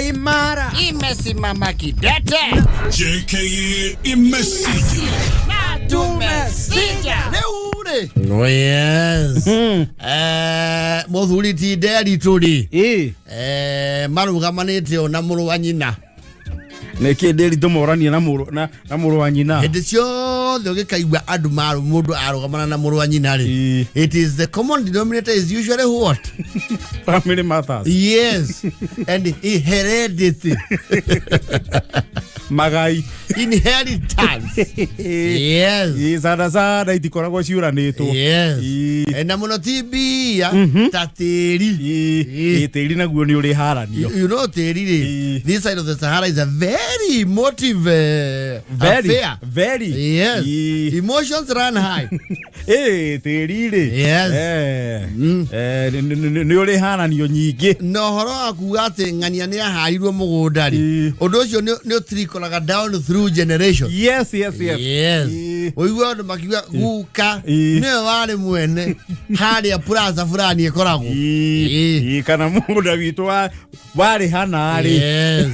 Imara. Imesimama kidete. JKA imesija. Na tumesija. Rĩu rĩ Oh yes. Mũthuri ti Nderitu rĩ Ĩ. Marũgamanĩte o na mũrũ wa nyina. Nĩkĩ Nderitu morania na mũrũ na, na mũrũ wa nyina? Hĩndĩ ciothe ũgĩkaigua andũ marũ mũndũ arũgamana na mũrũ wa nyina rĩ, it is the common denominator is usually what? Family matters. Yes, and heredity. Magai. Inheritance, yes. Ĩ, sana sana itikoragwo ciũranĩtwo. Yes. Ĩ. Na mũno ti mbia ta tĩri. Ĩ. Ĩ. Ĩ, tĩri naguo nĩ ũrĩ haranio. You know tĩri rĩ, this side of the Sahara is a very emotive Very, affair. very. Yes. Ĩ. Emotions run high. Ĩ, tĩri rĩ. Yes. Eh, nĩ ũrĩ haranio nyingĩ. Na ũhoro wa kuga atĩ ng'ania nĩ aharirwo mũgũnda rĩ, ũndũ ũcio nĩ ũtirikũraga down through generation. Yes. Yes. Ĩ. Ũigua andũ makiuga guka nĩwe warĩ mwene harĩa plaza fulani ĩkoragwo. Ĩ. Ĩ, kana mũgũnda witũ warĩ hana rĩ. Yes.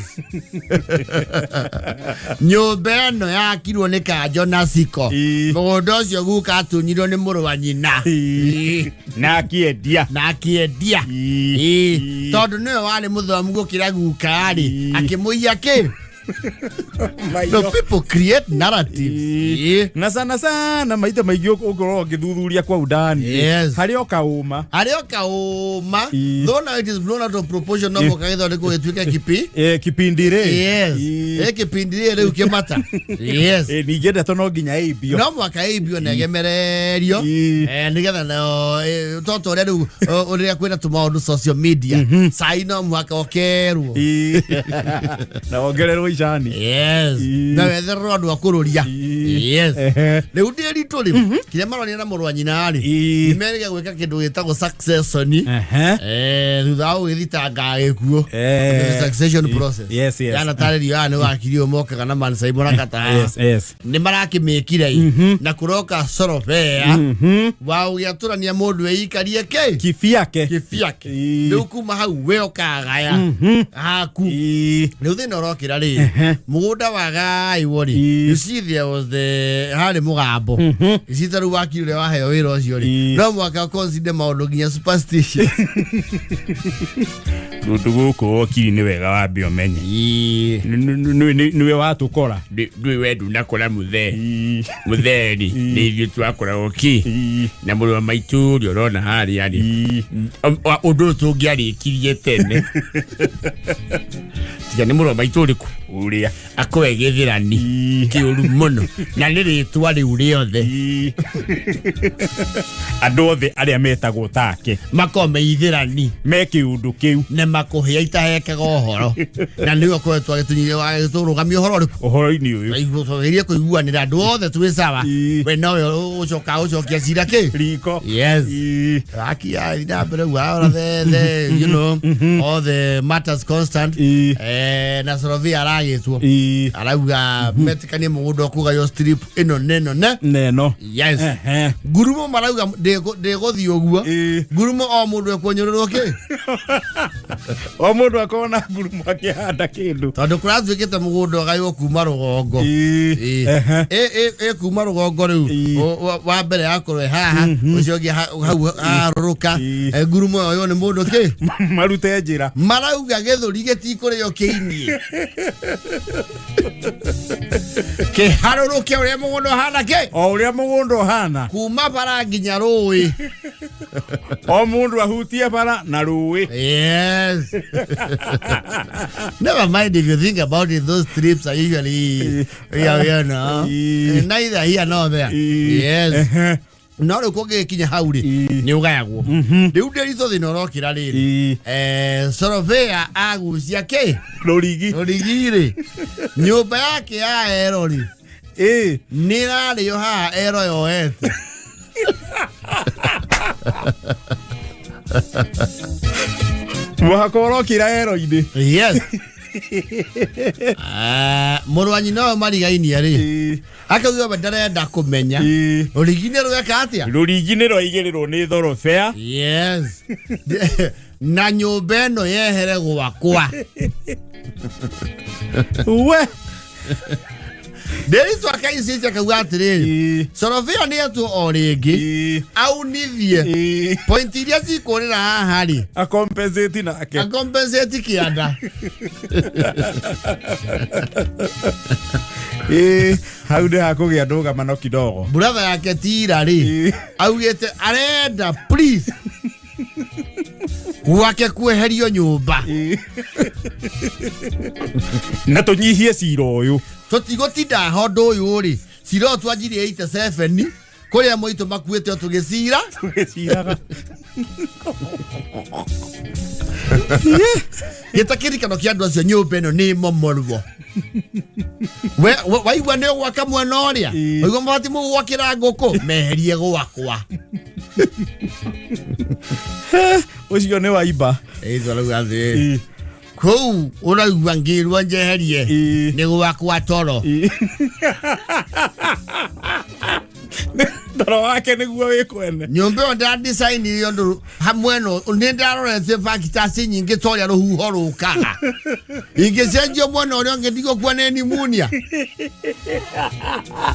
Nyũmba ĩno yakirwo nĩ kanjo na ciko. Mũgũnda ũcio guka atunyirwo nĩ mũrũ wa nyina. Ĩ. Na akĩendia. Na akĩendia. Ĩ. Ĩ. Tondũ nĩwe warĩ mũthomu gũkĩra guka rĩ, akĩmũiya kĩ? Maiyo. No, people create narratives. Ĩ. Na sana sana maita maingĩ ũngorwo ũngĩthuthuria kwa undani Yes. harĩ o kaũma. Harĩ o kaũma. Ĩ. Though now it is blown out of proportion, no mũka gĩthondekwo gĩtuĩke kipi. Eh, kipindi rĩ. Yes. Ĩ. Ĩ kĩpindi rĩ rĩu kĩmata. Yes. Ĩ, ningĩ ndeto no nginya ĩimbio. No mwaka ĩimbio na ĩgemererio. Ĩ. Nĩgetha nayo toto ũrĩa rĩu ũrĩa kwĩna tũmaũndũ social media cai no mũhaka ũkerwo. Ĩ. Na wongererwo icani. Yes. Ĩ. Na wethererwo andũ a kũrũria. Ĩ. Yes. Ehe. Rĩu Ndĩritũ rĩ, kĩrĩa maronia na mũrũ wa nyina rĩ, Ĩ. nĩ merĩga gwĩka kĩndũ gĩtagwo succession. Ehe. Thutha wa gũgĩthitanga gĩkuũ. Eh. The succession process. Yes. Yanatarĩrio aya nĩ wakiri ũyũ mokaga na Man Simon akataha. Yes. Nĩ marakĩmĩkire ĩ na kũroka sorobea wa ũgĩatũrania mũndũ ĩikarie kĩ Kibiake. kĩbiake. Ĩ. Rĩu kuma hau we ũkagaya haku. Ĩ. Rĩu thĩna ũrokĩra rĩ, mũgũnda wagaĩwo rĩ, you see there was the harĩ mũgambo icita rĩu wakiri ũrĩa waheo wĩra ũcio rĩ, no mũhaka consider maũndũ nginya superstition. Kũndũ gũkũ wokiri nĩ wega wambe ũmenye. Nĩwe watũkora. Ndũĩ we ndunakora mũthee mũtheri nĩ ithuĩ twakoragwo ki na mũrũ wa maitũ ũrĩa ũrona harĩa rĩ, ũndũ ũyũ tũngĩarĩkirie tene tiga nĩ mũrũ wa maitũ ũrĩkũ Ũrĩa. Akoe gĩthĩrani kĩũru mũno na nĩ rĩtwa rĩu rĩothe. Andũ othe arĩa metagwo take makorwo me ithĩrani me kĩũndũ kĩu. Na makũhĩa itahekaga ũhoro na nĩwe ũkoretwo agĩtũrũgamia ũhoro ũrĩkũ? Ũhoro-inĩ ũyũ. Tũgerie kũiguanĩra andũ othe twĩ sawa. We nowe ũcoka ũcokia cira kĩ? Riko. Yes. Ĩ. Akia na mbere ũguo the all the matters constant. Na Sorovia aragĩtwo arauga metĩkanie mũgũnda ũkũgaywo strip ĩno neno ne Neno. Yes. Ngurumo marauga ndĩgũthiĩ ũguo. Ngurumo o mũndũ ekuonyũrĩrwo kĩ? O mũndũ akorwo na ngurumo akĩhanda kĩndũ. Tondũ kũratuĩkĩte mũgũnda ũgaywo kuma rũgongo. Ĩ. Ĩ. Ehe. Ĩ kuma rũgongo rĩu wa mbere yakorwo ĩ haha, ũcio ũngĩ hau harũrũka. Ĩ. Ngurumo yoywo nĩ mũndũ kĩ? Marute njĩra. Marauga gĩthũri gĩtikũrĩo kĩinie kĩharũrũke ũrĩa mũgũnda ũhana kĩ? O ũrĩa mũgũnda ũhana. Kuma bara nginya rũĩ. O mũndũ ahutie bara na rũĩ. Yes. Never mind, if you think about it, those trips are usually, yeah, neither here nor there. Ĩ. Yes. Ehe. No rĩu kũngĩgĩkinya hau rĩ, nĩ ũgayagwo. Rĩu Ndĩritũ thĩna ũrokĩra rĩrĩ, Sorovea agucia kĩ? Rũrigi. Rũrigi rĩ, nyũmba yake ya ero rĩ, nĩ ĩrarĩo haha ero yoete. Mũhaka ũrokĩra ero-inĩ. Yes. Mũrũ wa nyina ũyũ marigainie rĩ, akauga we ndarenda kũmenya. Rũrigi nĩ rweka atĩa? Rũrigi nĩ rwaigĩrĩrwo nĩ thorobea. Yes. Na nyũmba ĩno yehere gwakwa. We. Ndĩritũ akaicicia akauga atĩrĩrĩ, Sorobia nĩ etwo o rĩngĩ aunithie point iria cikũrĩra haha rĩ, Acompensate nake. Acompensate kĩanda. Ĩ, hau nĩ hakũgĩa ndũgamano kidogo. Buratha yake tira rĩ, augĩte arenda please gwake kweherio nyũmba. Na tũnyihie cira ũyũ. Tũtigũtinda ho ũndũ ũyũ rĩ, cira ũyũ twanjirie 87 kũrĩa moitũ makuĩte o tũgĩcira. Tũgĩciraga. Gĩtakĩrikano kĩa andũ acio, nyũmba ĩno nĩ momorwo. Waigua nĩ ũgwaka mwena ũrĩa waigua mabati mũgwakĩra ngũkũ, meherie gwakwa. Ũcio nĩ waimba. Ĩthũ arauga atĩrĩrĩ, kũu ũraigua ngĩrwo njeherie nĩ gwakwa toro. Toro wake nĩguo wĩ kwene. Nyũmba ĩyo ndadesign ũndũ hamwe no nĩ ndaroretie factors nyingĩ ta ũrĩa rũhuho rũkaga, ingĩcenjio mwena ũrĩa ũngĩ ndigũkua nĩ pneumonia.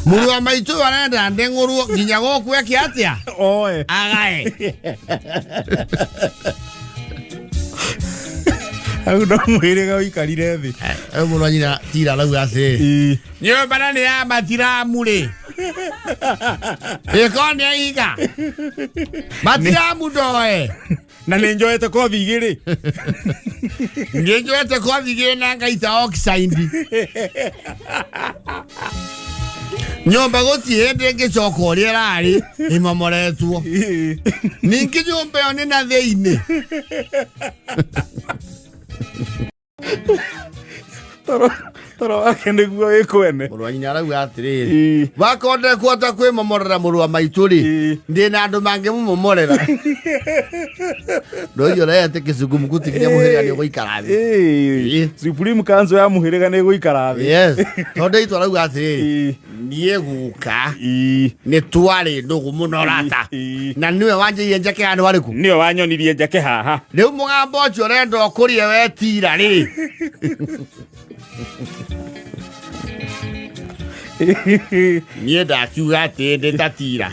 Mũrũ wa maitũ ũyũ arenda ndeng'ũrwo nginya gũkũ eke atĩa? Oe. Agae. Hau no mwĩrĩga ũikarire thĩ. Rĩu mũrũ wa nyina tira arauga atĩrĩrĩ, nyũmba na nĩ ya matiramu rĩ, ĩkorwo nĩ aiga matiramu ndoe. Na nĩ njoete kothi igĩrĩ. Nĩnjoete kothi igĩrĩ na ngaita oxide. Nyũmba gũtirĩ hĩndĩ ĩngĩcoka ũrĩa ĩrarĩ ĩmomoretwo. Ningĩ nyũmba ĩyo nĩ na thĩinĩ. Toro wake nĩguo wĩ kwene. Mũrũ wa nyina arauga atĩrĩrĩ, wakorwo ndekuhota kwĩmomorera mũrũ wa maitũ rĩ, ndĩ na andũ mangĩmũmomorera. Ndũiyo ũrehete kĩcungumukuti nginya mũhĩrĩga nĩ ũgũikara thĩ. Supreme Council ya mũhĩrĩga nĩ ĩgũikara thĩ. Yes, tondũ itũ arauga atĩrĩrĩ, niĩ guka nĩ twarĩ ndũgũ mũno rata, na nĩwe wanjĩire njake handũ harĩkũ. Nĩwe wanyonirie njake haha. Rĩu mũgambo ũcio ũrenda ũkũrie wetira rĩ, niĩ ndakiuga atĩ ndĩ ta tira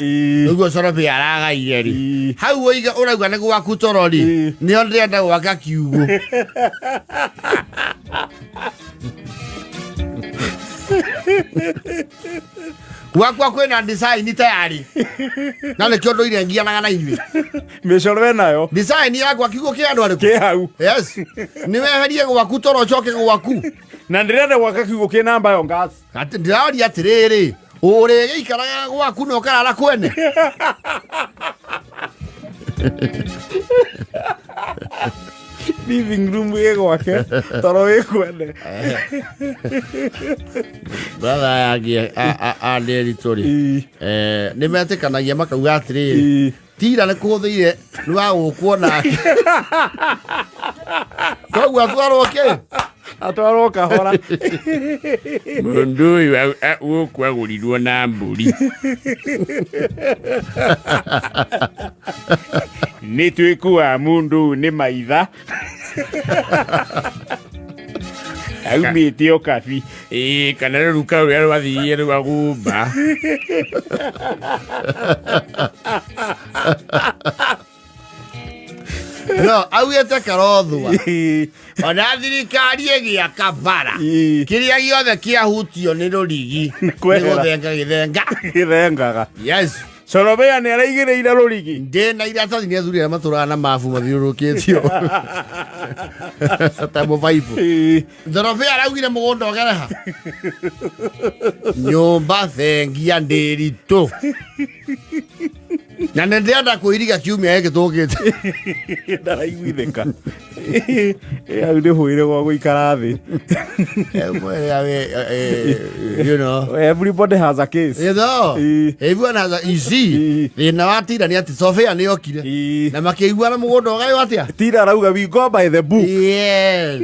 ũguo Sorobi aragaire rĩ, hau ũiga ũrauga nĩ gwaku toro rĩ, nĩo ndĩrenda gwaka kiugũ. Gwakwa kwĩna design tayari na nĩkĩo ndũire ngianaga na inyuĩ. Mĩcoro ĩnayo. Design yakwa kiugũ kĩa andũ arĩkũ? Kĩ hau. Yes, nĩ weherie gwaku toro ũcoke gwaku. Na ndĩrenda gwaka kiugũ kĩ namba yo gas. Atĩ ndĩraria atĩrĩrĩ, ũrĩgĩikaraga gwaku na ũkarara kwene. Living room ĩ gwake, toro wĩ kwene. Brother yangĩ andĩritũ rĩ, nĩ metĩkanagia makauga atĩrĩrĩ, tira nĩ kũhũthĩire nĩ wa gũkwo nake, koguo atwarwo kĩ? Atwarwo kahora. Mũndũ ũyũ gũkũ agũrirwo na mbũri. Nĩ twĩkuaga mũndũ ũyũ nĩ maitha aumĩte o kabi. Ĩĩ, kana rũruka rũrĩa rwathire rwagumba. No augĩte karothua ona thirikari ĩgĩaka bara, kĩrĩa gĩothe kĩahutio nĩ rũrigi nĩ kwehera. Gũthenga gĩthenga. Gĩthengaga. Yes. Sorobea nĩ araigĩrĩire rũrigi. Ndĩ na iratathi nĩ athuri arĩa matũraga na mabu mathiũrũrũkĩtio ta mũbaibũ. Thorobea araugire mũgũnda ũgereha nyũmba thengia ndĩritũ, na nĩ ndĩrenda kwĩiriga kiumia gĩkĩ tũkĩte. Ndaraiguithĩka. Hau nĩ hwĩre gwa gũikara thĩ. You know. Everybody has a case. You know, everyone has a, you see, thĩna wa tira nĩ atĩ Sofia nĩ okire na makĩiguana mũgũnda ũgaywo atĩa. Tira arauga we go by the book. Yes.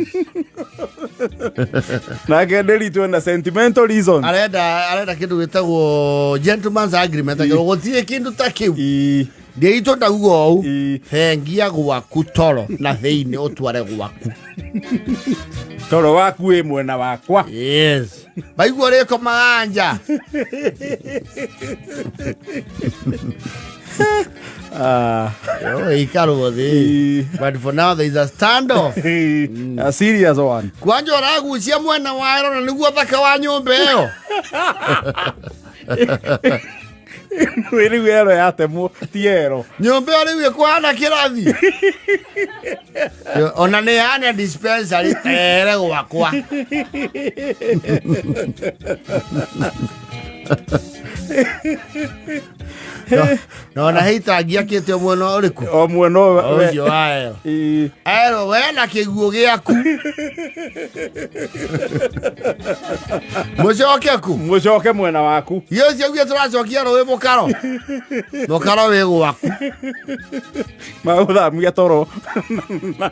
Nake ndĩritũ na sentimental reasons. Arenda kĩndũ gĩtagwo gentleman's agreement, akĩrwo gũtirĩ kĩndũ ta kĩu. Ndĩritũ ndauga ũũ, Ĩĩ. thengia gwaku toro na thĩinĩ ũtware gwaku. Toro waku wĩ mwena wakwa. Yes, maigua ũrĩkomaga nja. Ah. Ikarwo thĩ. Ĩĩ. But for now there is a standoff. A serious one. Kwanja ũragucia mwena wa ero na nĩguo thaka wa nyũmba ĩyo. Rĩu ero yatemwo ti ero. Nyũmba ĩyo rĩu ĩkũhana kĩrathi. Ona nĩ hana dispensary tere gwakwa. No, na heitangi akĩte mwena ũrĩkũ? O mwena Ũcio wa ero. Ĩĩ. Ero we na kĩguũ gĩaku. Mũcoke ku? Mũcoke mwena waku. Iyo ũcio guo tũracokia rũĩ mũkaro. Mũkaro wĩ gwaku. Magũthamia toro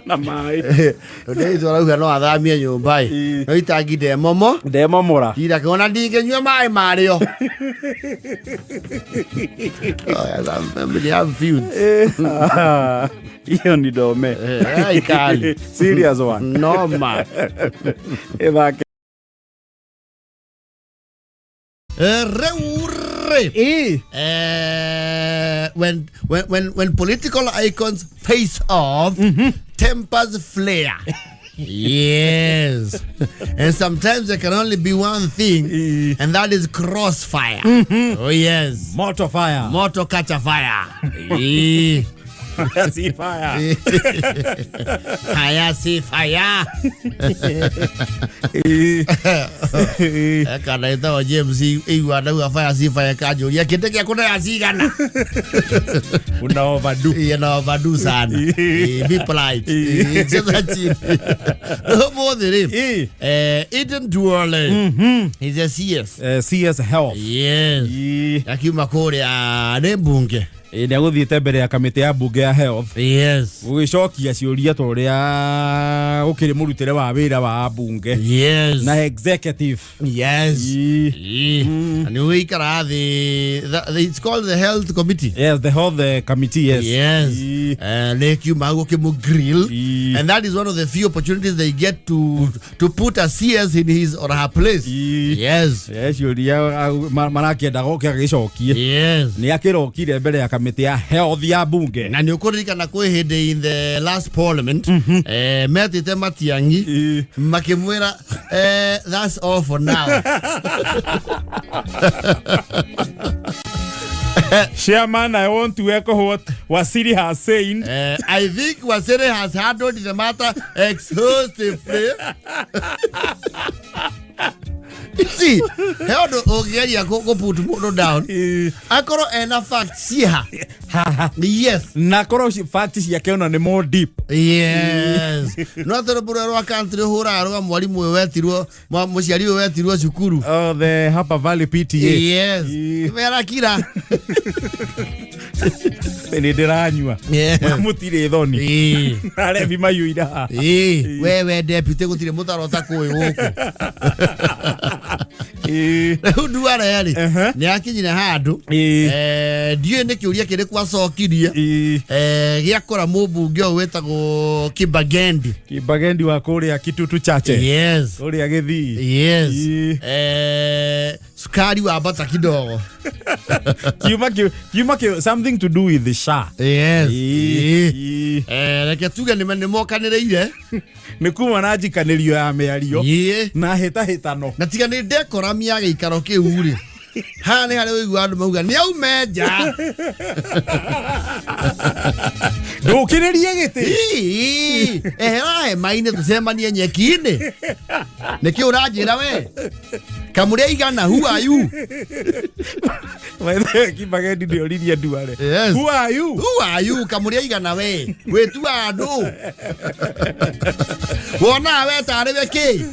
na maĩ. Ndĩritũ arauga no athamie nyũmba ĩ. Ĩĩ. No itangi ndemomo. Ndemomora. Tira kona ndingĩnyua maĩ marĩo. Oh, yes, I'm have feuds. Ah, hiyo ni dome. Eh, ikali. Serious one. Noma. Ĩthake. Rĩu rĩ. Ĩĩ. When political icons face off, tempers flare. Yes. And sometimes there can only be one thing, and that is crossfire. Oh, yes. Moto fire. Moto catch a fire. Eh. Si fire. Fire, si fire. Ĩĩ. Kana ĩtagwo James igua ndauga fire si fire kanjũria kĩndĩ gĩa kũnaya cigana. Una overdo. Iye na overdo sana. Be polite. Cheza chini. Ũmũthĩ rĩ. Ĩĩ. Eden Duale. He's a CS. CS Health. Yes. Ĩĩ. Akiuma kũrĩa nĩ mbunge. Ĩĩ, nĩ agũthiĩte mbere ya kamĩtĩ ya mbunge ya health Yes. gũgĩcokia ciũria ta ũrĩa ũkĩrĩ mũrutĩre wa wĩra wa mbunge Yes. na executive. Yes. Ĩĩ. Ĩĩ. Na nĩ ũikaraga thĩ, it's called the health committee. Yes, the health committee, yes. Yes. Ĩĩ. Nĩ kiuma gũkĩmũ grill. Ĩĩ. And that is one of the few opportunities they get to put a CS in his or her place. Ĩĩ. Yes. Eh, ciũria marakĩenda goke agĩcokie. Yes. Nĩ akĩrokire mbere ya kamĩtĩ ya health ya mbunge. Na nĩ ũkũririkana kwĩ hĩndĩ in the last parliament, metĩte Matiang'i Ĩĩ. makĩmwĩra, that's all for now. Chairman, I want to echo what Wasiri has said. I think Wasiri has handled the matter exhaustively. See, he ũndũ ũngĩgeria kũ put mũndũ down akorwo ena facts ciĩha. Yes. Na korwo fact ciake ona nĩ more deep. Yes. No atĩ rũmbu rwa country ũhũraga rwa mwarimũ ũyũ wetirwo mũciari ũyũ wetirwo cukuru. Oh, the Harper Valley PTA. Yes. Ĩĩ. Mera kira. Nĩ ndĩranyua. Yes. Mũtirĩ thoni. Ĩĩ. Arebi maiyũire haha. Ĩĩ. We deputy gũtirĩ mũtaro ũtakũĩ gũkũ. Ĩĩ. Rĩu Duale rĩ, Ehe. nĩ akinyire handũ. Ĩĩ. Ndiũĩ nĩ kĩũria kĩrĩkũ acokirie. Ĩĩ. Gĩakora mũmbunge ũyũ wĩtagwo Kibagendi. Kibagendi wa kũrĩa Kitutu Chache. Yes. Kũrĩa Gĩthii. Yes. Ĩĩ. Sukari wambata kidogo. Kiuma kĩu something to do with the SHA. Yes. Ĩĩ. Ĩĩ. Ĩĩ. Reke tuge nĩ nĩmokanĩrĩire. Nĩ kuma na njikanĩrio ya mĩario Ĩĩ. na hĩtahĩtano. Na tiga nĩ decorum ya gĩikaro kĩu rĩ, haha nĩ harĩa ũigua andũ mauga nĩ aume nja. Ndũkĩrĩrie gĩtĩ. Ĩĩ, ehera hema-inĩ tũcemanie nyeki-inĩ. Nĩkĩ ũranjĩra we kamũrĩa igana? Who are you? Kibagendi nĩ oririe Duale. Yes. Who are you? Who are you kamũrĩa igana we wĩtua andũ wonaga we tarĩ we kĩ?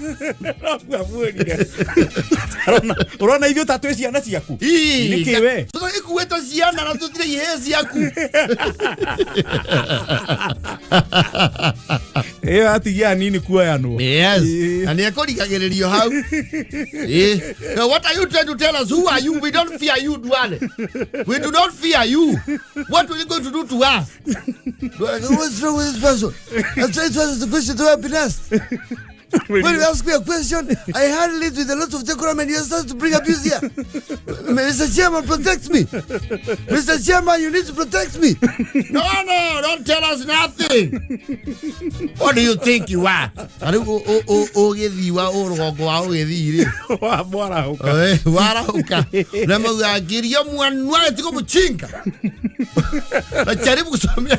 Ũrona ithuĩ ta twĩ ciana ciaku. Ĩĩ, Nĩkĩ we? Tũtagĩkuĩte ciana na tũtirĩ ihĩĩ ciaku. Ĩyo atigia anini kuoyanwo. Yes. Ĩĩ. Na nĩ ekũrigagĩrĩrio hau. Ĩĩ. Now what are you trying to tell us? Who are you? We don't fear you, Duale. We do not fear you. What are you going to do to us? Duale, what's wrong with this person? I'm trying to answer the question the way I've been asked. When you ask me a question, I handle it with a lot of decorum and you start to bring abuse here. Mr. Chairman, protect me. Mr. Chairman, you need to protect me. No, no, don't tell us nothing. What do you think you are? Ta rĩu ũgĩthiĩ wa ũrũgongo wa ũgĩthiĩ rĩ Wa mwarahũka. Warahũka na mauga ngirio mwanwa tigo mũchinga najaribu kusomea.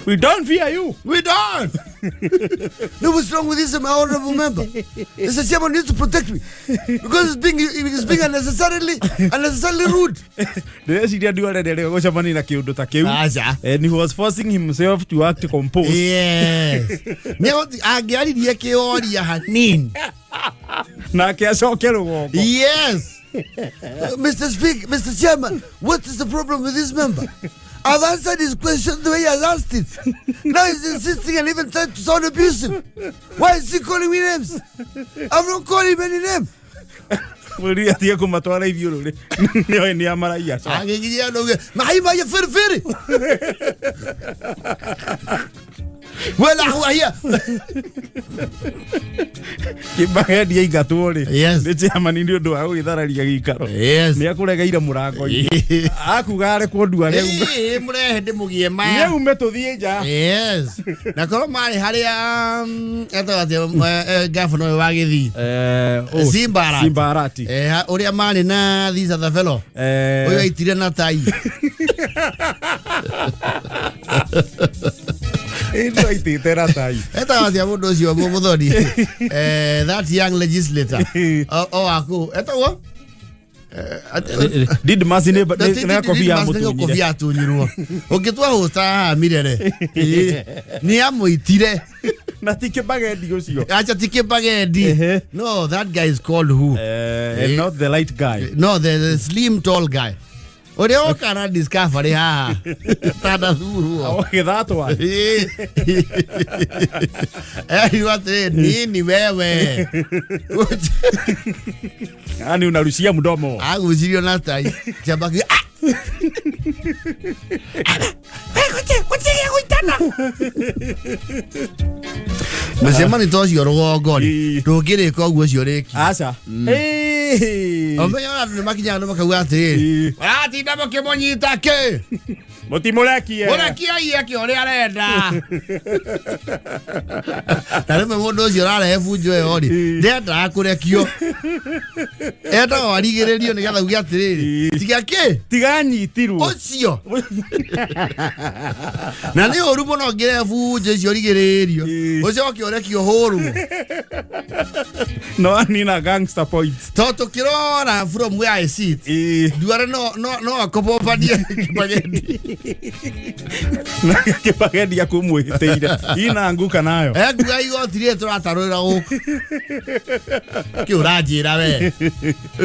We don't fear you. We don't. No, what's wrong with this, my honorable member? Mr. Chairman needs to protect me because it's being unnecessarily rude. Ndĩreciria Duale nĩarĩ gũcemania na kĩũndũ ta kĩu. Aca. And he was forcing himself to act composed. Yes. Nĩ angĩaririe kĩoria hanini. Nake acoke rũgongo. Yes. Mr. Speaker, Mr. Chairman, what is the problem with this member? I've answered his question the way he has asked it. Now he's insisting and even trying to sound abusive. Why is he calling me names? I've not called him any name. Mũriri atige kũmatwara ithiũrũrĩ. Nĩoĩ nĩ amaraiya. Agĩgiria andũ mahi maya firifiri. Wela huwa here. Kĩmbagendi aingatwo rĩ. Yes. Nĩ chairman nĩ ũndũ wa gũgĩthararia gĩikaro. Yes. Nĩ akũregeire mũrango-inĩ. Akuga arekwo Duale aume. Ĩĩ, mũrehe ndĩmũgie maya. Nĩ aume tũthiĩ nja. Yes. Na korwo marĩ harĩa etagwo atĩa gavana ũyũ wa Gĩthii. Oh, Simba Arati. Simba Arati. Ũrĩa marĩ na these other fellow. Ũyũ aitire na tai. Ĩno aitĩte na tai. Etagwo atĩa mũndũ ũcio mũthoni? That young legislator. O waku. Etagwo? Didmas nĩ nĩ kobia Kobia amũtunyire. atunyirwo. Ũngĩtua hũta haha Mirere. Nĩ amũitire. Na ti Kĩmbagendi ũcio. Acha ti Kĩmbagendi. Ehe. No, that guy is called who? And not the light guy. No, the slim tall guy. Ũrĩa woka na discovery haha. Tandathurwo. Gĩthatwa. Erirwo atĩrĩ, nini wewe. Yaani unarushia mdomo. Agucirio na tai. Kĩamba kiuga, "Ah!" Mũcemanio ta ũcio rũgongo rĩ, Ĩĩ. ndũngĩrĩka ũguo ũcio rĩki. Aca. Ĩĩ. Ũmenye ona andũ nĩmakinyaga nĩ makauga atĩrĩrĩ, Ĩĩ. mũratinda mũkĩmũnyita kĩ? Mũtimũrekie. Mũrekiai eke ũrĩa arenda. Na rĩmwe mũndũ ũcio ũrarehe bunjo ĩyo rĩ, Ĩĩ. ndendaga kũrekio. Endaga arigĩrĩrio nĩgetha uge atĩrĩrĩ, Ĩĩ. tiga kĩ? Tiga nyitirwo. Ũcio. Na nĩ ũru mũno ũngĩrehe bunjo icio ũrigĩrĩrio. Ĩĩ. Ũcoke ũrekio ũhũrwo. No anina gangster points. Tondũ tũkĩrora from where I sit, Ĩĩ. Duale no akobobanie Kĩmbagendi. Na Kĩmbagendi akumwĩhĩtĩire. Ina nguka nayo. Ekuga igoti rĩrĩ tũratarũrĩra gũkũ. Kĩ ũranjĩra we?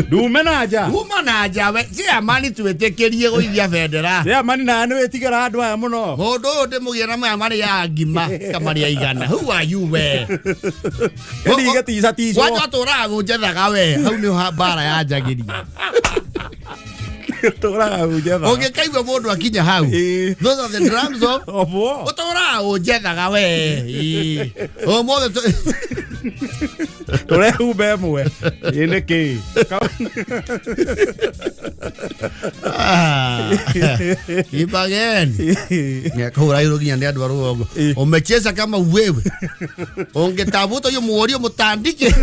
Ndume na nja. Uma na nja we. Chairman twĩtĩkĩrie gũithia bendera. Chairman na nĩ wĩtigĩra andũ aya mũno. Mũndũ ũyũ ndĩmũgĩre na maya marĩa ngima kamarĩa igana. Who are you we? Ĩni igĩticaticwo. Kwanja tũraga gũnjethaga we. Hau nĩho mbara yanjagĩria. Tũraga gũnjetha. Ũngĩkaigua mũndũ akinya hau. Ĩĩ. Those are the drums of Obwo. ũtũraga ũnjethaga we. Ĩĩ. Ũmũthĩ Tũrehumba ĩmwe. Ĩ nĩ kĩ? Ah. Kĩmbagendi. Kũhũra nginya nĩ andũ a rũgongo. Ĩĩ. Umecheza kama wewe. Ungetafuta huyo muorio mutandike.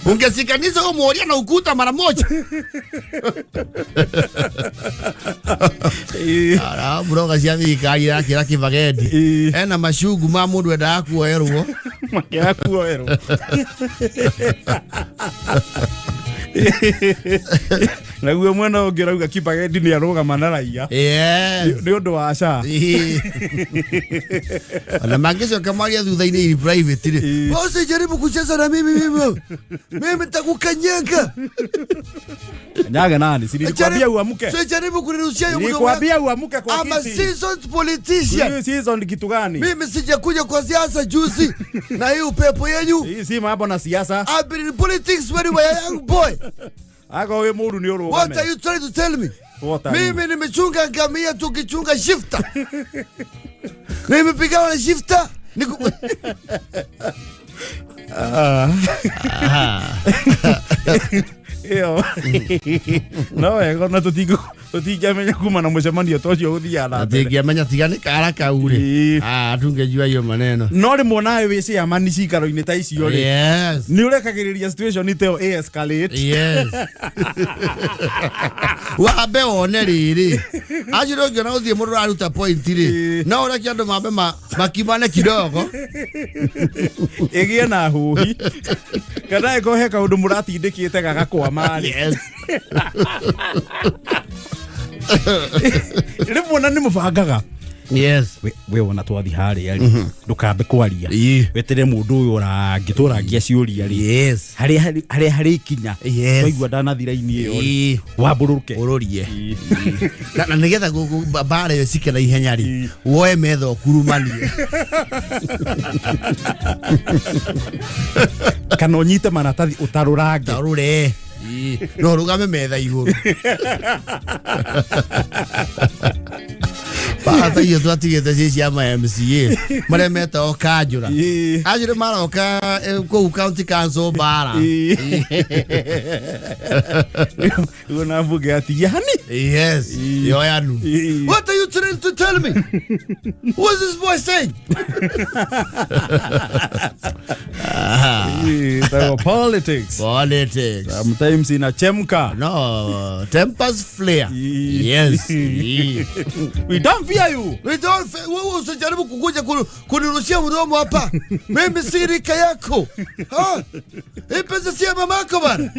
Ungesikanisa huyo muorio na ukuta mara moja. Ĩĩ. Ara muroga cia thirikari irakĩra Kĩmbagendi. Ĩĩ. Ena macungu ma mũndũ endaga kuoerwo. Makĩaga kuoerwo. Naguo mwena ũngĩ ũrauga Kibagendi nĩ arũgama na raia nĩ ũndũ wa SHA. Ona mangĩcoka maria thutha-inĩ in private rĩ, usijaribu kucheza na mimi, mimi nitakukanyaga. Nyage nani? Si nilikwambia uamke. Usijaribu kunirushia hiyo mdomo. Nilikwambia uamke kwa I'm a kiti. seasoned politician. Hii season kitu gani? Mimi sijakuja kwa siasa juzi na hii upepo yenyu. Hii si mambo na siasa. I've been in politics when you were a young boy. Ako we mũru nĩ ũrũgame. What are you trying to tell me? What are you? Mimi nimechunga ngamia tukichunga shifta. Nimepigana na shifta. Niku... Ĩyo. No wega ona tũtingĩamenya kuma na mũcemanio ta ũcio ũthiaga na mbere. Atingĩamenya tiga nĩ kara kau rĩ. Ĩĩ. Ah, tungejua hiyo maneno. No rĩmwe nawe wĩ chairman cikaro-inĩ ta icio rĩ, Yes. nĩ ũrekagĩrĩria situation ta ĩyo ĩ escalate. Yes. Wambe wone rĩrĩ acio ndũngĩona gũthiĩ mũndũ ũraruta point rĩ, Ĩĩ. no ũreke andũ mambe makimane kidogo. Ĩgĩe na huhi kana ĩkorwo he kaũndũ mũratindĩkĩte gagakwama rĩ, Yes. rĩmwe ona nĩ mũbangaga. Yes. We wona twathi harĩa rĩ, ndũkambe kwaria, Ĩĩ. wetere mũndũ ũyũ ũrangĩ tũrangia ciũria rĩ, Yes. harĩa harĩa harĩkinya, Yes. twaigua ndanathi raini ĩyo rĩ, Ĩĩ. wambũrũke. Ũrũrie na nĩgetha mbara ĩyo cike na ihenya rĩ, woe metha ũkurumanie. Kana ũnyite maratathi ũtarũrange. Tarũre no ũrũgame metha igũrũ bara icio twatigĩte ci cia ma MCA marĩa metagwo kanjũra. Ĩĩ. Acio nĩ maroka kũu county council bara. Ũguo na mbunge atigia hani. Yes, yoyanu. Ĩĩ. What are you trying to tell me? What's this boy saying? Ĩĩ, ĩtagwo politics. Politics. Sometimes inachemka. No, tempers flare. Ĩĩ. Yes. Ĩĩ. We don't fear you. We don't wewe usijaribu kukuja kunirushia mdomo hapa. Mimi si rika yako. Ha? Hii pesa si ya mamako bana.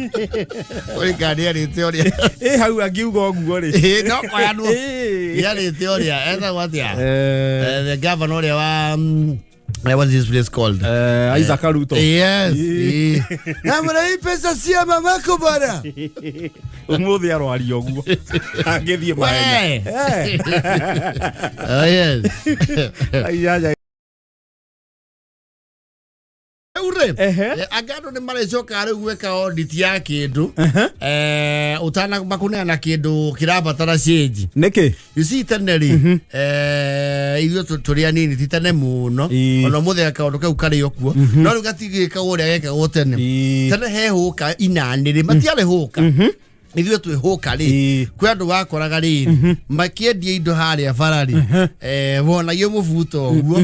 Uri kani arĩte ũrĩa. Ĩ hau angiuga ũguo rĩ. Ĩ, no koyanwo. Ĩ. Yarĩte ũrĩa etagwo atĩa? Eh, The governor ũrĩa wa what is this place called? Isaac Ruto. Yes. Ĩ. Namna hii pesa si ya mamako bana. Ũmũthĩ arwaria ũguo angĩthiĩ mahenya. We. Eh. Oh yes. Ai, ai, ai. Ure. Ehe. Anga andũ nĩ marĩcoka rĩu gwĩka audit ya kĩndũ ũtanamba kũneana kĩndũ kĩrabatara change. Nĩkĩ? You see, tene rĩ, ithuĩ tũrĩ anini, ti tene mũno, ona ũmũthĩ kaũndũ kau karĩ o kuo, no rĩu gatigĩkagwo ũrĩa gekagwo tene. Tene he hũka inanĩ rĩ, matiarĩ hũka, ithuĩ twĩ hũka rĩ, kwĩ andũ wakoraga rĩrĩ makĩendia indo harĩa bara rĩ, wonagio mũbuto ũguo,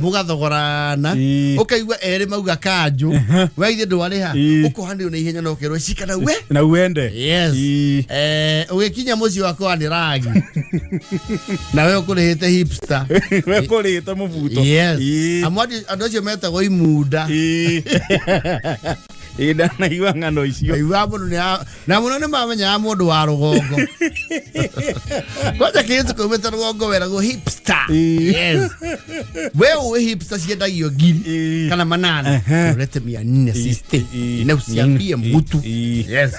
mũgathogorana, ũkaigua erĩ mauga kanjũ, we ithe ndwarĩha, ũkohanĩrio na ihenya na ũkerwo cikana we. Na uende. Yes. Ũgĩkinya mũciĩ wakwa nĩ ragi na we ũkũrĩhĩte hipster. We kũrĩte mũbuto. Yes. Amwe andũ acio metagwo imunda. Ĩ, ndanaigua ng'ano icio. Aigua mũndũ na mũno nĩ mamenyaga mũndũ wa rũgongo kwanja kĩrĩtu kaumĩte rũgongo weragwo hipster. Yes, we ũĩ hipster ciendagio ngiri kana 800, ũrete 460 na usiambie mtu. Yes,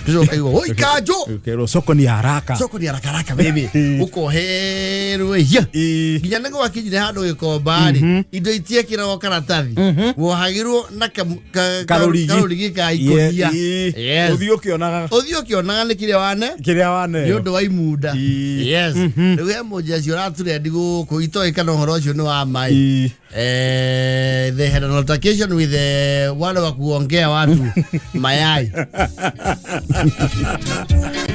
tucoka oi kanjũ. Ũkerwo soko ni haraka. Soko ni haraka haraka baby, ukoherwo ya nginya nĩ gwakinyire handũ gĩkomba rĩ, indo itiekĩragwo karatathi, wohagĩrwo na Karũrigi. karũrigi ka ikũnia. Yes. Ũthiĩ ũkĩonaga. Ũthiĩ ũkĩonaga nĩ kĩrĩa wane kĩrĩa waneo. nĩ ũndũ wa imunda. Yes, rĩu he mũnjeci ũraturendi gũkũ itoĩ kana ũhoro ũcio nĩ wa maĩ. They had an altercation with the wale wa kuongea watu mayai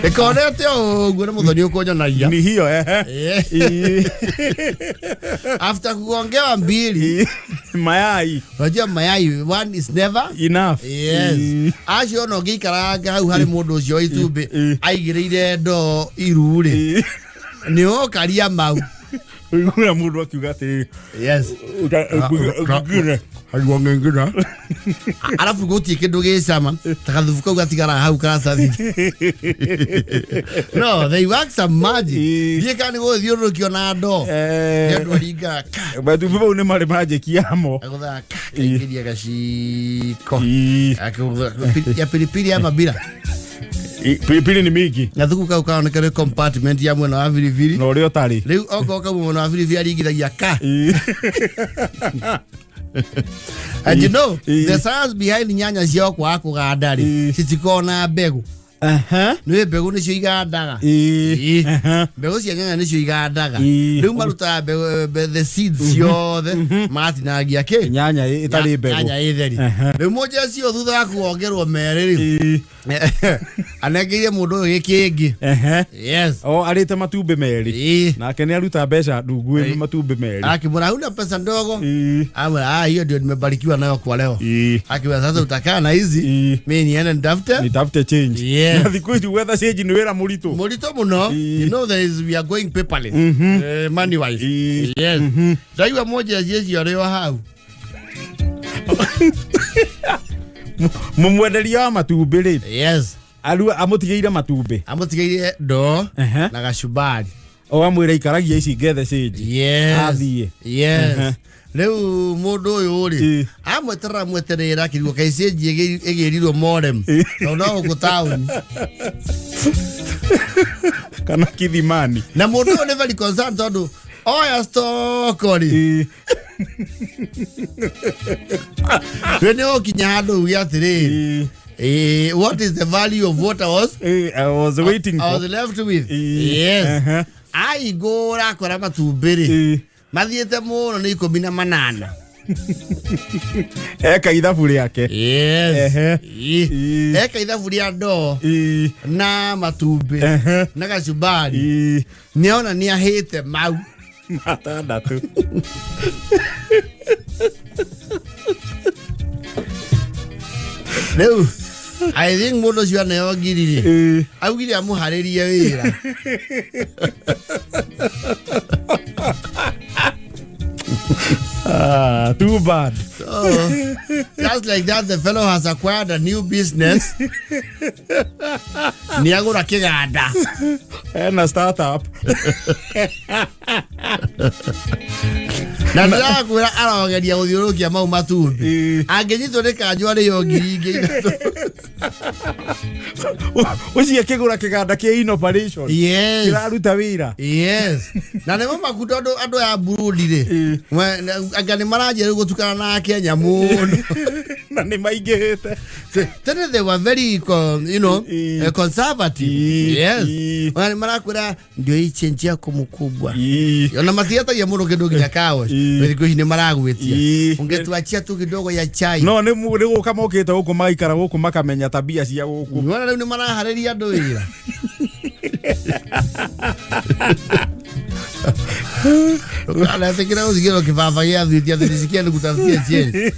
ĩkonete o ũguo nĩ mũthoni ũkũnyonagia. Ni hiyo ehe. After kuongewa mbili Mayai. Unajua mayai one is never enough. Yes. Acio ona ũngĩikaranga hau harĩ mũndũ ũcio wa itumbĩ aigĩrĩire ndoo iru rĩ, nĩ ũkaria mau. Ũiguaga mũndũ akiuga atĩrĩrĩ, Yes. Ngine. Haigua ngengina. Arabu gũtirĩ kĩndũ gĩcama ta gathubu kau gatigaraga hau karatathi. No, they work some magic. Ĩĩ. Ndiĩ kana nĩ gũgĩthiũrũrũkio na ndoo. Nĩ andũ aringaga ka. Matumbĩ mau nĩ marĩ magic yamo. Agũthaga ka kaingĩria gaciko. Ĩĩ. Akĩgũtha- Ya pilipili ya mabira. Pilipili nĩ mingi Gathubu kau karoneka nĩ compartment ya mwena wa biribiri. na ũrĩa ũtarĩ. Rĩu okorwo kauma mwena wa biribiri aringithagia ka. Ĩĩ. And you know, Ĩĩ. the science behind nyanya cia kwaga kũganda rĩ, Ĩĩ. citikoragwo na mbegũ. Aha. Nĩ mbegũ nĩcio igandaga. Ĩĩ. Ĩĩ. Aha. Mbegũ cia nyanya nĩcio igandaga. Ĩĩ. Rĩu marutaga mbegũ the seeds ciothe magatinangia kĩ? Nyanya ĩtarĩ mbegũ. Nyanya ĩ theri. Aha. Rĩu mũnja ũcio thutha wa kuongerwo merĩ rĩ, Ĩĩ. anengeire mũndũ ũyũ gĩkĩngĩ. Ehe. Yes. O arĩte matumbĩ merĩ. Ĩĩ. Nake nĩ aruta mbeca ndungu ĩ matumbĩ merĩ. Akimwĩra huna pesa ndogo. Ĩĩ. Amwĩra ah, hiyo ndio nimebarikiwa nayo kwa leo. Ĩĩ. Akiwa sasa utakaa na hizi, Ĩĩ. mimi niende nitafute Nitafute change. Yes. Na thikũ ici gwetha change nĩ wĩra mũritũ. Mũritũ mũno. Ĩĩ. You know there is we are going paperless. Money wise. Ĩĩ. Yes. Ndaigua mũnjeci ũcio arĩ o hau. Mũmwenderia wa matumbĩ rĩ, Yes. amũtigĩire matumbĩ. Amũtigĩire ndoo Ehe. na gacumbari. O amwĩra ikaragia ici ngethe change. Yes. Athiĩ. Yes. Ehe. Rĩu mũndũ ũyũ rĩ Ĩĩ. amweterera amweterera akĩrigwo kaĩ cĩnji ĩgĩrirwo morem tondũ no gũkũ taũni Kana kithimani. na mũndũ ũyũ nĩ very concerned tondũ oya stoko rĩ Ĩĩ. rĩ nĩ ũkinya handũ uge atĩrĩrĩ Ĩĩ. What is the value of what I was Ĩĩ, I was waiting I for. was left with? Ĩĩ. Yes. Ehe. Aigũra akora matumbĩ rĩ Ĩĩ. mathiĩte mũno nĩ 18. Eka ithabu rĩake. Yes. Ehe. Ĩĩ. Ĩĩ. Eka ithabu rĩa ndoo Ĩĩ. na matumbĩ Ehe. na gacumbari Ĩĩ. nĩona nĩ ahĩte mau. Matandatũ. Rĩu I think mũndũ ũcio aneo ngiri rĩ Ĩĩ. augire amũharĩrie wĩra. Ah, too bad. So, just like that the fellow has acquired a new business. Nĩ agũra kĩganda. Ena startup. Na ndĩrakwĩra arogeria gũthiũrũrũkia mau matumbĩ. Ĩĩ. Angĩnyitwo nĩ kanjũ arĩo ngiri ingĩ ithatũ. Ũcio akĩgũra kĩganda kĩa inoperation. Yes. Kĩraruta wĩra. Yes. Na nĩmo maku tondũ andũ aya Burundi rĩ Ĩĩ. anga nĩ maranjia rĩu gũtukana na Kenya mũno. Na nĩ maingĩhĩte. Tene they were very you know, Ĩĩ. conservative. Ĩĩ. Yes. Ĩĩ. Ona nĩ marakwĩra ndio hii change yako mkubwa. Ĩĩ. Ona matietagia mũndũ kĩndũ nginya kawash. Ĩĩ. Thikũ ici nĩ maragwĩtia. Ĩĩ. Ũngĩtuachia tu kidogo ya chai. No nĩ gũka mokĩte gũkũ magaikara gũkũ makamenya tabia cia gũkũ. Nĩwona rĩu nĩ maraharĩria andũ wĩra. Ndũkanetĩkĩre gũcigĩrwo kĩbaba gĩa thwiti atĩ nisikie nikutafutie change.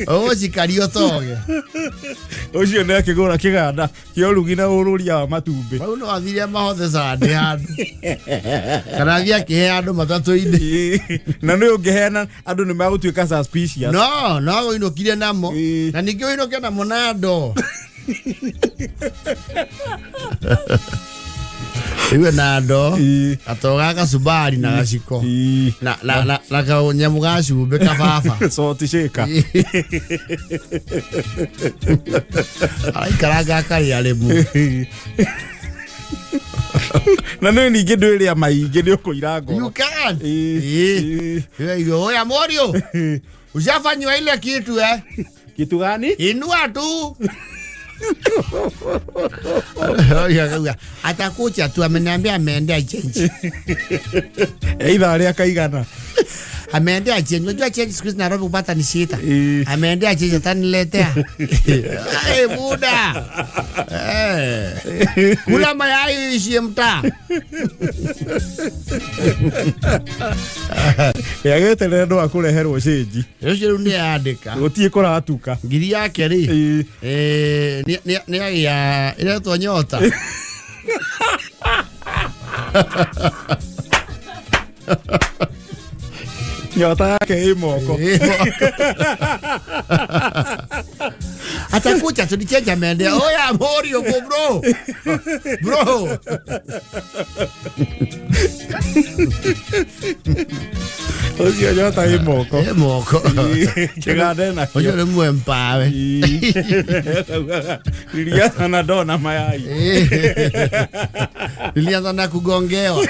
Ũgũcikaria ũtoge. Ũcio nĩ akĩgũra kĩganda kĩa ũrugi na ũrũria wa matumbĩ. Mau no athire mahothe candĩ handũ. Kana athiĩ akĩhe andũ matatũ-inĩ. Ĩĩ. Na nĩ ũngĩheana andũ nĩ magũtuĩka suspicious. No, no ũinũkire namo. Ĩĩ. Na ningĩ ũinũke namo na ndoo. Iwe na ndoo, Ĩĩ. gatoga gacumbari na gaciko. Ĩĩ. Na kanyamũ ga cumbĩ kababa. Salt shaker. Araikaranga akarĩa rĩmwe. Na nĩ ningĩ ndwĩrĩa maingĩ nĩ ũkũira ngoro. You can't. Ĩĩ. Ĩĩ. Ĩĩ. Ĩĩ, Oya morio. Ushafanyiwa ile kitu eh. Kitu gani? Inua tu. Atakucha tu ameniambia ameendea change. Ithaa rĩa kaigana. Ameendea change. Unajua change siku hizi Nairobi kupata ni shida. Ĩĩ. Ameendea change ataniletea. Eh, muda. Eh. Kula mayai ishie mtaa. Agĩeterere ndå akũreherwo cĩnji. Ũcio rĩu nĩ andĩka. Gũtirĩ kũratuka. Ngiri yake rĩ. Ĩĩ. Eh, nĩ agĩa ĩretwo nyota. Nyota yake ĩ moko. Atakucha tulichenja mende oya morio bro bro. Ũcio nyota ĩ moko. Ĩ moko. Kĩgande nakĩo. Ũcio nĩ mwempawe. Liliana na dona mayai. Nilianza na kugongewa.